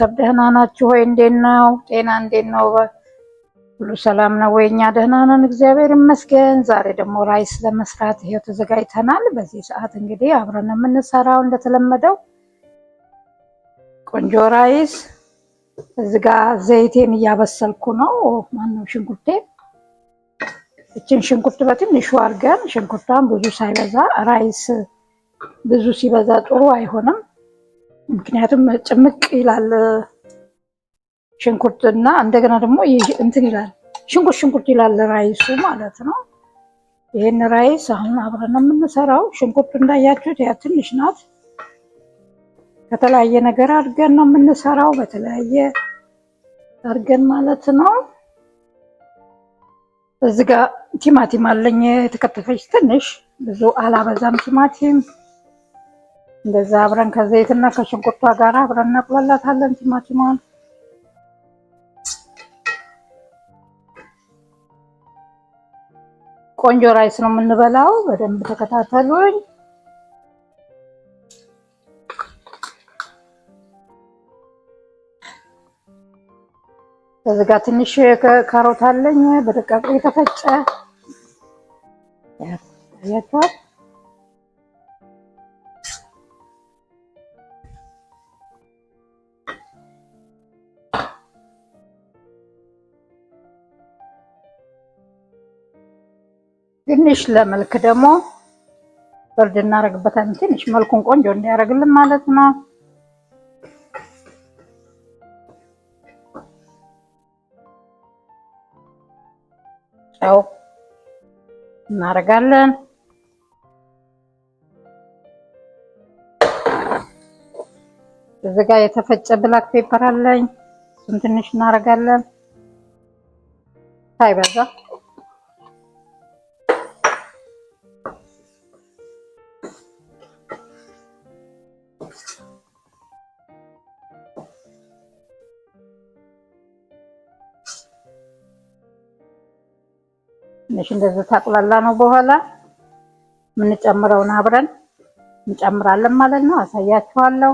ደህና ናችሁ ወይ? እንዴት ነው ጤና? እንዴት ነው? ሁሉ ሰላም ነው ወይ? እኛ ደህና ነን፣ እግዚአብሔር ይመስገን። ዛሬ ደግሞ rice ለመስራት ይሄው ተዘጋጅተናል። በዚህ ሰዓት እንግዲህ አብረን የምንሰራው እንደተለመደው ቆንጆ rice። እዚህ ጋር ዘይቴን እያበሰልኩ ነው። ማነው ሽንኩርቴ። እችን ሽንኩርት በትንሹ አድርገን፣ ሽንኩርቷን ብዙ ሳይበዛ፣ rice ብዙ ሲበዛ ጥሩ አይሆንም። ምክንያቱም ጭምቅ ይላል ሽንኩርት እና እንደገና ደግሞ እንትን ይላል፣ ሽንኩርት ሽንኩርት ይላል rice ኡ ማለት ነው። ይህን rice አሁን አብረን ነው የምንሰራው። ሽንኩርቱ እንዳያችሁት ያ ትንሽ ናት። ከተለያየ ነገር አድርገን ነው የምንሰራው፣ በተለያየ አድርገን ማለት ነው። እዚህ ጋር ቲማቲም አለኝ የተከተፈች ትንሽ፣ ብዙ አላበዛም ቲማቲም። እንደዛ አብረን ከዘይትና ከሽንኩርቷ ጋር አብረን እናቁላላታለን ቲማቲሟን። ቆንጆ rice ነው የምንበላው። በደንብ ተከታተሉኝ። እዚህ ጋር ትንሽ ካሮት አለኝ በደቃቁ የተፈጨ፣ ያያችኋል። ትንሽ ለመልክ ደግሞ እርድ እናደርግበታለን። ትንሽ መልኩን ቆንጆ እንዲያደርግልን ማለት ነው። ጨው እናደርጋለን። እዚህ ጋር የተፈጨ black pepper አለኝ። እሱን ትንሽ እናደርጋለን ሳይበዛ። ትንሽ እንደዚህ ታቁላላ ነው። በኋላ የምንጨምረውን አብረን እንጨምራለን ማለት ነው። አሳያችኋለሁ።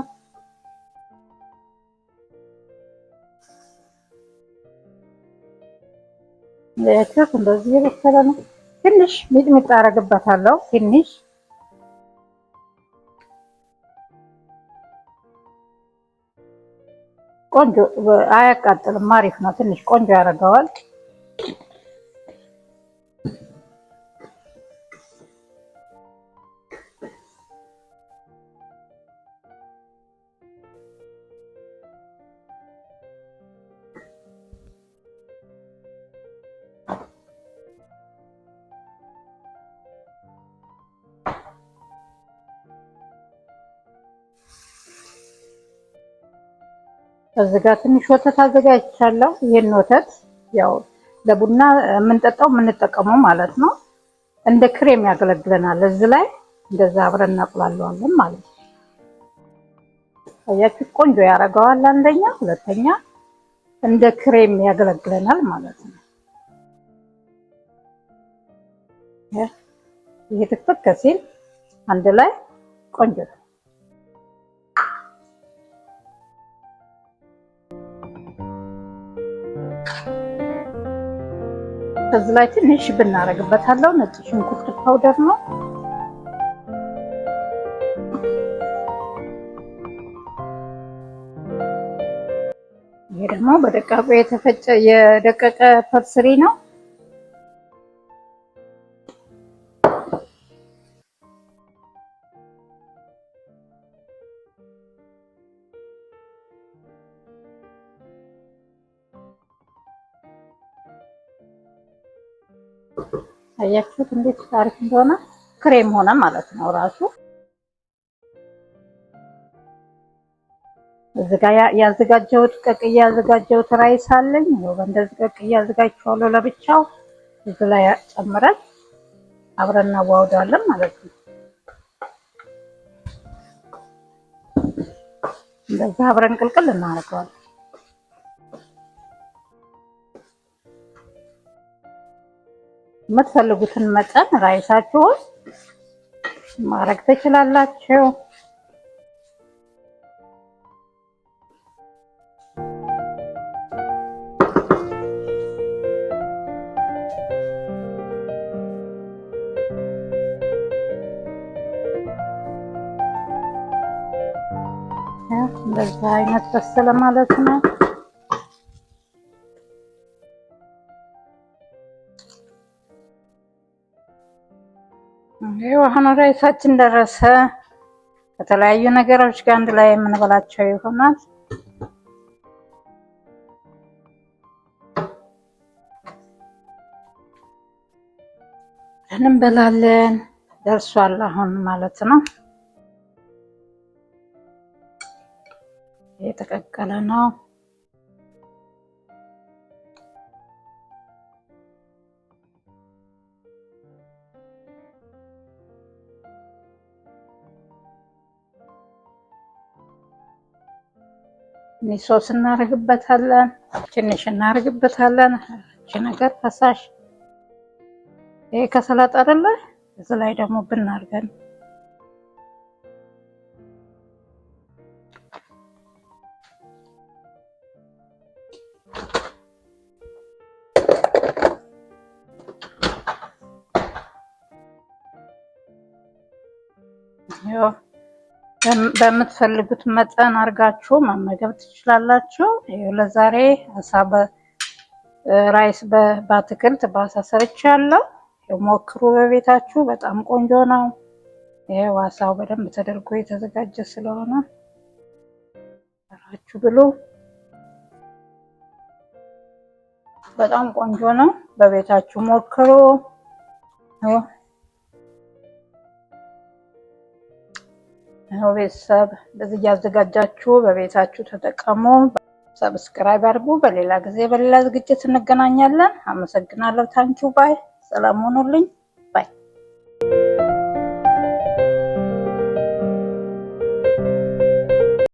ያችሁት እንደዚህ የበሰለ ነው። ትንሽ ሚጥሚጣ አደርግበታለሁ። ትንሽ ቆንጆ አያቃጥልም፣ አሪፍ ነው። ትንሽ ቆንጆ ያደርገዋል። እዚህ ጋር ትንሽ ወተት አዘጋጅቻለሁ። ይህን ወተት ያው ለቡና የምንጠጣው የምንጠቀመው ማለት ነው። እንደ ክሬም ያገለግለናል። እዚህ ላይ እንደዛ አብረን እናቁላለዋለን ማለት ነው። አያችሁ ቆንጆ ያደርገዋል። አንደኛ፣ ሁለተኛ እንደ ክሬም ያገለግለናል ማለት ነው። ይሄ ትክትክ ሲል አንድ ላይ ቆንጆ ነው። ከዚህ ላይ ትንሽ ብናረግበታለሁ ነጭ ሽንኩርት powder ነው። ይሄ ደግሞ በደቃቁ የተፈጨ የደቀቀ parsley ነው። አያችሁት እንዴት አሪፍ እንደሆነ፣ ክሬም ሆነ ማለት ነው ራሱ። እዚህ ጋር ያዘጋጀሁት ቀቅዬ ያዘጋጀሁት rice አለኝ። ይኸው በእንደዚህ ቀቅዬ አዘጋጅቼዋለሁ ለብቻው። እዚህ ላይ ጨምረን አብረን እናዋህደዋለን ማለት ነው። እንደዛ አብረን ቅልቅል እናደርገዋለን። የምትፈልጉትን መጠን rice ኣችሁን ማድረግ ትችላላችሁ። እንደዛ አይነት በሰለ ማለት ነው። ይኸው አሁን rice ኣችን ደረሰ። ከተለያዩ ነገሮች ጋር አንድ ላይ የምንበላቸው ይሆናል። እንበላለን። ደርሷል አሁን ማለት ነው። የተቀቀለ ነው። ሶስ እናደርግበታለን፣ ትንሽ እናደርግበታለን። እቺ ነገር ፈሳሽ ይሄ ከሰላጣ አይደለ? እዚህ ላይ ደግሞ ብናርገን በምትፈልጉት መጠን አድርጋችሁ መመገብ ትችላላችሁ። ይኸው ለዛሬ አሳ rice በአትክልት በአሳ ሰርቻለሁ። ሞክሩ በቤታችሁ፣ በጣም ቆንጆ ነው። ይኸው አሳው በደንብ ተደርጎ የተዘጋጀ ስለሆነ ራችሁ ብሉ። በጣም ቆንጆ ነው። በቤታችሁ ሞክሩ። ይኸው ቤተሰብ እንደዚህ እያዘጋጃችሁ በቤታችሁ ተጠቀሙ። Subscribe አድርጉ። በሌላ ጊዜ በሌላ ዝግጅት እንገናኛለን። አመሰግናለሁ። Thank you, bye። ሰላም ሆኑልኝ። Bye.